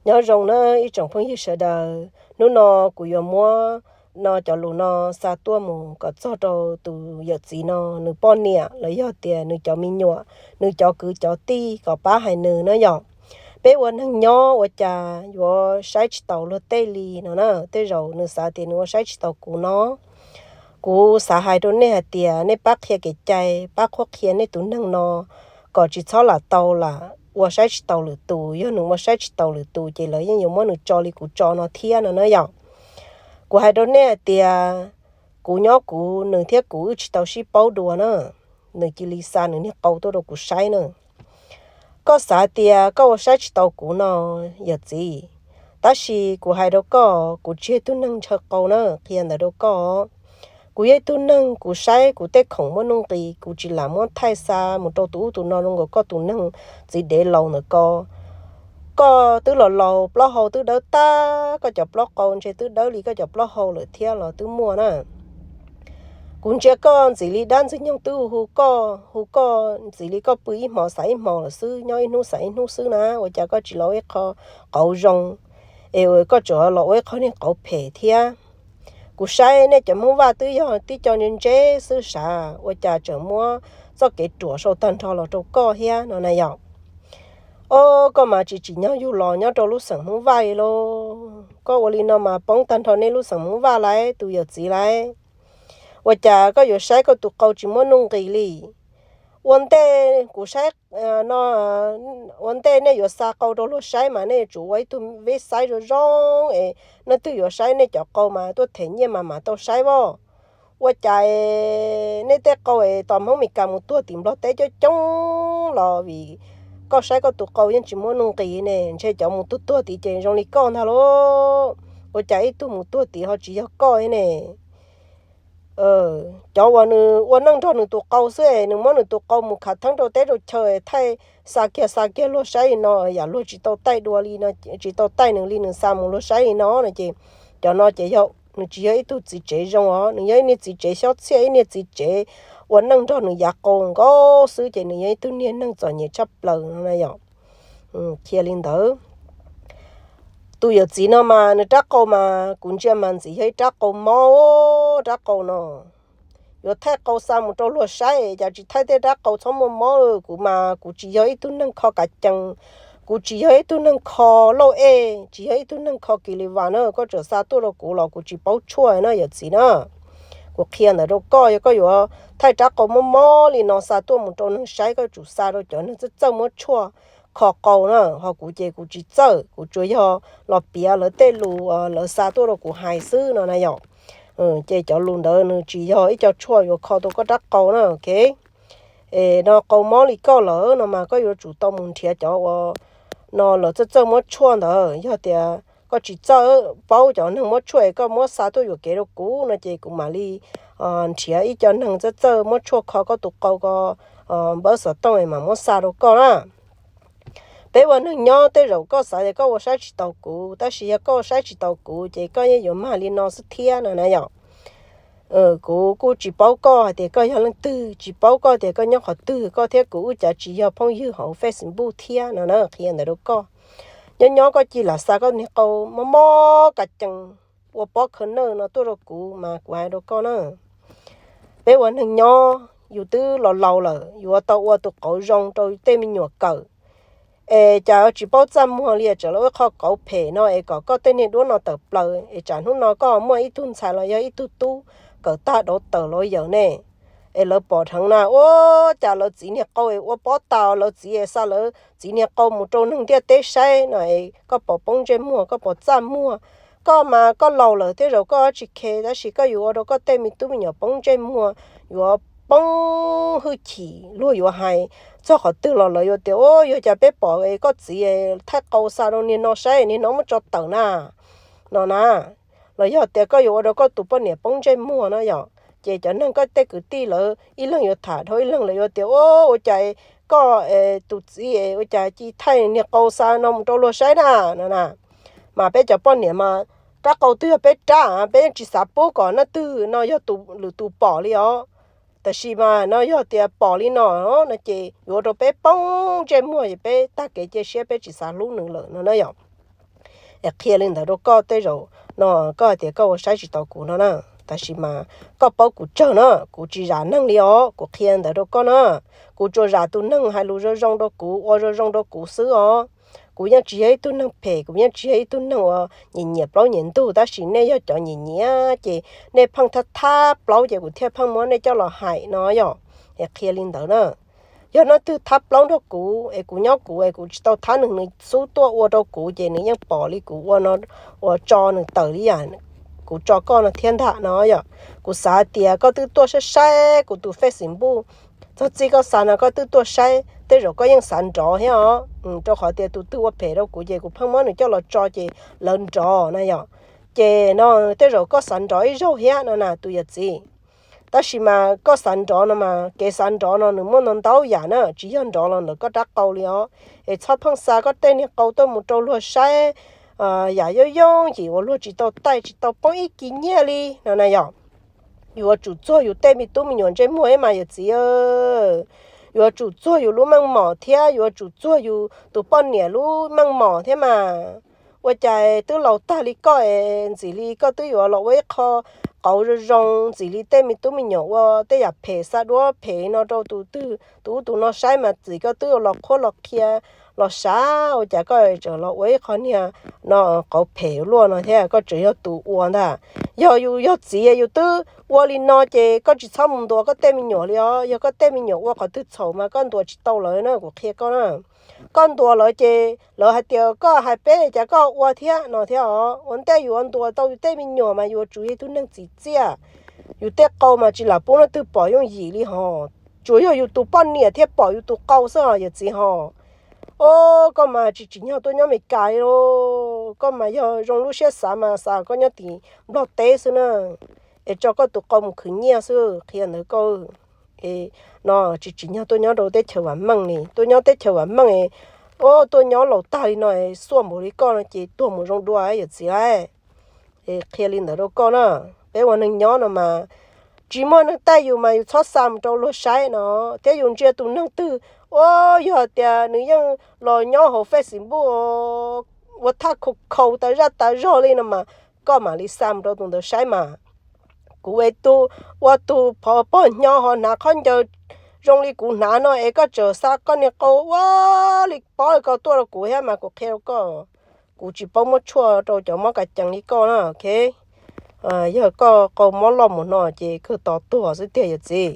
Nyob zoo na ib tsoom phooj ywg sawv daws, hnub no kuv yuav muab no cov lus no xa tuaj mus kom txog rau tus yawm txiv no nws poj niam los yog tias nws cov me nyuam, nws cov kwv cov tij kom pab hais nws na yom. Peb ua neeg nyob ua cas yuav saib tsis taus luag tej li no na. Tej zaum nws xav tias nws ua saib tsis taus kuv no. Kuv xav hais rau nej hais tias nej pab qhia kev cai, pab qhuab qhia nej tus neeg no kom tsis txhob lam tau lam ua saib tsis taus lwm tus. Yog nws ua saib tsis taus lwm tus ces lawv yeej yuav muab nws tso li kuv tso no thiab no na yom. Kuv hais rau nej hais tias kuv nyob kuv, nws thiab kuv wb tsis tau sib paub dua na, nws cia li xa nws niag qau tuaj rau kuv saib na. Koj xav tias koj ua saib tsis taus kuv no, yawm txiv, tab sis kuv hais rau koj, kuv tsis yog ib tug neeg ntshaw qau na, qhia ntawd rau koj. Kuv yog ib tug neeg kuv saib kuv tej khoom muaj nuj nqis kuv tsis lam muab thaij xa mus rau tus ub tus no zoo nkaus koj tus neeg txiv dev laus ntawm ko. Koj twb los laus plaub hau twb dawb tag, koj cov plaub qau ntshe twb dawb li koj cov plaub hau lawm thiab los twb muaj na. Kuv ntsia koj ntxim li dab ntxwg nyoog twb hu hu koj, hu koj ntxim li koj pw ib hmo xav ib hmo lawm xwb, nyob ib hnub xav ib hnub xwb na, ua cas koj tsis los ua ib qho qauv zoo, es koj tseem los ua ib qho niag qauv phem thiab. Kuv saib nej cov Hmoob Vaj twb yog tib co ntse ntse xwb sav, ua cas tseem muab txoj kev ruam sau tag nrho los rau koj thiab no na yom. Ob, koj mas tsis tsim nyog yug los nyob rau lub xeem Hmoob Vaj li lauj. Koj ua li no mas poob tag nrho nej lub xeem Hmoob Vaj lauj, tus yawm txiv lauj. Ua cas koj yuav saib koj tus qau tsis muaj nuj nqis li? Ua ntej kuv saib no, ua ntej nej yuav xa qau rau luag saib mas nej yuav tsum ua ib tug veb xaib zoo zoo es leej twg yuav saib nej cov qau mas tuaj them nyiaj mas mam tau saib as. Ua cas nej tej qau es tos Hmoob Mes Kas mus tuag tim Nplog teb coob coob los vim koj saib koj tus qau yeej tsis muaj nuj nqis ne, ntshe cov mus tuag tuag tid ces zoo li koj ntag lauj. Ua cas ib tug mus tuag tid ho tsis yog koj ne? Cov uas nws ua neej nrog nws tus qau xwb es nws muab nws tus qau mus khav theeb rau teb rau chaw es thaij xa kiag xa kiag luag saib li no, yam luag tsis tau taij dua li no, tsis tau taij nws li nws xa mus luag saib li no no ces cov no ces yog nws tsis yog ib tug txiv tsev zoo os, nws yog ib niag txiv tsev xyob txhiaj, ib niag txiv tsev ua neej nrog nws yav qau nkaus xwb ces nws yog ib tug niag neeg txom nyem tshaj plaws no na yom. Qhia li ntawd. Tus yawm txiv no mas nws rab qau mas kuv ntsia mas ntxim yog ib rab qau mob, rab qau no. Yuav thaij qau xa mus rau luag saib cas tsis thaij tej rab qau txhob muaj mob. Kuv mas kuv tsis yog ib tug neeg kho kav cees, kuv tsis yog ib tug neeg kho lauj ej, tsis yog ib tug neeg kho kis li vas na, koj tseem xa tuaj rau kuv los kuv tsis paub tshuaj na yawm txiv na. Kuv qhia ntawd rau koj, yog koj yuav thaij rab qau mob mob li no xa tuaj mus rau neeg saib koj tsum xa rau cov neeg txawj txawj muab tshuaj kho qau na, ho kuv ces kuv tsis txawj, kuv tsuas yog los piav lawv tej lus lawv xa tuaj rau kuv hais xwb no na yom. Ces cov lus ntawd nws tsis yog ib co tshuaj yuav kho tau koj rab qau na, ok. Es no qau mob li koj lawm no mas koj yuav tsum tau mus nrhiav cov uas no lawv txawj txawj muab tshuaj ntawd. Yog tias koj tsis txawj paub cov neeg muab tshuaj es koj muab xa tuaj yuam kev rau kuv no ces kuv mam li nrhiav ib co neeg txawj txawj muab tshuaj kho koj tus qau ko npawb xov tooj es mam muab xa rau koj na. Peb ua neeg nyob tej zaum koj xav tias koj ua saib tsis taus kuv, tab sis yog koj ua saib tsis taus kuv ces koj yeej yuav mag li no xwb thiab no na yom. Kuv kuj tsis paub koj hais tias koj yog leej twg, tsis paub koj tias koj nyob qhov twg, koj thiab kuv wb cav tsis yog phooj ywg hauv Facebook thiab no na, qhia ntawd rau koj. Nyob nyob koj cia li xa koj niag qau mob mob ka cees ua pob khaws nawj no tuaj rau kuv mas kuv hais rau koj na. Peb ua neeg nyob yus twb los laus lawm, yuav tau ua tus qauv zoo rau tej me nyuam kawm. Es cas tsis paub txaj muag li, tseem los ua qho qauv phem no es kom koj tej niag duab no tawm plaws es tsam hnub no koj muaj ib tug ntxhais los yog ib tug tub kawm tag dauv tawm los yawm ne, es lawv pom dheev na, ua cas lawv txiv niag qau es ua pob tas, lawv txiv es xa lawv txiv niag qau mus rau neeg ntiaj teb saib no es koj pom poob ntsej muag, koj pom txaj muag. Koj mas koj laus lawm tej zaum koj tsis khe, tab sis koj yuav ua rau koj tej me tub me nyuam poob ntsej muag, yuav poob hwj chim, luag yuav hais txog qhov twg los lawv yuav tias, ua cas peb pom koj txiv thaij qau xa rau niag no saib, niag no muab tso tawm na, no na. Los yog tias koj yuav ua rau koj tus poj niam poob ntsej muag na yom, ces cov neeg koj tej kwv tij lawv ib leeg yuav tham dhau ib leeg, lawv yuav tias, ua ua cas koj tus txiv ua cas cia thaij niag qau xa no mus rau luag saib na, no na. Mas peb cov poj niam mas rab qau twg yog peb rab, peb yeej tsis xav pub kom leej twg no yog tus lwm tus pom li os. Tab sis mas no yog tias pom li no no ces yuav ua rau peb poob ntsej muag es peb tag kev cia siab, peb tsis xav hlub nws lawm no na yom. Es qhia li ntawd rau koj tej zaum no koj hais tias koj ua saib tsis taus kuv no na. Tab sis mas koj paub kuv tsawg na, kuv tsis zam neeg li os, kuv qhia ntawd rau koj na. Kuv tsuas zam tus neeg hais lus zoo zoo rau kuv, ua zoo zoo rau kuv xwb os. Kuv yeej tsis yog ib tug neeg phem, kuv yeej tsis yog ib tug neeg uas nyiam nyiam plaub nyiam ntug, tab sis nej yog cov nyiam nyiam ces nej pheej thab thab plaub ces kuv thiaj pheej muab nej coj los hais no yom. Es qhia li ntawd na. Yog leej twg thab plaub nrog kuv es kuv nyob kuv es kuv tsis tau thab nws, nws xub tuaj ua rau kuv ces nws yeej pom li kuv ua no, uas tso nws tawm li yam kuv tso koj no thiab ntag no yom. Kuv xav hais tias koj twb tuaj saib saib kuv tus Facebook, txog txij koj xav no koj twb tuaj saib, tej zaum koj yeej xav nrov thiab os, rau qhov tias tus twg ua phem rau kuv ces kuv pheej muab nws coj los tso ces lawv nrov na yom. Ces no tej zaum koj xav nrov ib zaug thiab no na tus yawm txiv. Tab sis mas koj xav nrov no mas kev xav nrov no nws muaj ntau ntau yam na, tsis yog nrov los ntawm koj rab qau li os. Es txhob pheej xa koj tej niag qau tuaj mus rau luag saib, yam yooj yooj yim uas luag tsis tau taij tsis tau poob ib kis nyiaj li no na yom. Yuav tsum txuag yus tej me tub me nyuam ntsej muag thiab mas yawm txiv, yuav tsum txuag yus lub meej mom thiab yuav tsum txuag yus tus poj niam lub meej mom thiab mas. Ua cas twb laus tag li koj es ntxim li koj twb yuav los ua ib qho qauv zoo zoo, ntxim li tej me tub me nyuam ua tej yam phem xa duab phem no rau tus twg tus ub tus no saib mas ntxim koj twb yuav los qhuab los qhia los sav, ua cas koj tseem los ua ib qho niag no qauv phem luaj no thiab koj tseem yog tus ua ntag. Yog yus yog txiv yus twb ua li no ces koj tsis txhob mus ntuas koj tej me nyuam li os. Yog koj tej me nyuam ua qhov twg txhaum mas koj ntuas tsis tau lawv na, kuv qhia koj na. Koj ntuas lawv ces lawv hais tias koj hais peb cas koj ua thiab no thiab os. Ua ntej yus yuav ntuas tau yus tej me nyuam mas yuav tsum yog ib tug neeg txim txiaj. Yus tej qau mas tsis lam pub leej twg pom yooj yim li hos, tsuas yog yus tus poj niam thiaj pom yus tus qau xwb os yawm txiv hos. Os, koj mas tsis tsim nyog tuaj nyob Amelikas li lauj. Koj mas yog zoo lub siab xav mas xav koj nyob tim Nplog teb xwb na, es tso koj tus qau mus khwv nyiaj xwb, qhia ntawd koj. No tsis tsim nyog tuaj nyob rau teb chaws vam meej li, tuaj nyob teb chaws vam meej, o, tuaj nyob laus tag li no xuaj npaum li koj no ces tuag mus zoo dua yawm txiv lauj. Qhia li ntawd rau koj na, peb ua neeg nyob no mas tsis muaj neeg taij yus mas yus txhob xa mus rau luag saib no, thiab yus ntsia tus neeg twg, o, yog tias nws yeej los nyob hauv Facebook ua thaj khau khau tas zaj tas zog li no mas koj mam li xa mus rau tus ntawd saib mas. Kuv es tus ua tus phov pog hnyo ho hnav khaub ncaws zoo li kuv hnav no es koj tseem xa koj niag qau ua li pob li ko tuaj rau kuv thiab mas kuv qhia rau koj, kuv tsis paub muab tshuaj rau cov mob ka cees li koj na, ok. Yog koj qau mob loj mus no ces kawg tos tuag xwb tiag yawm txiv.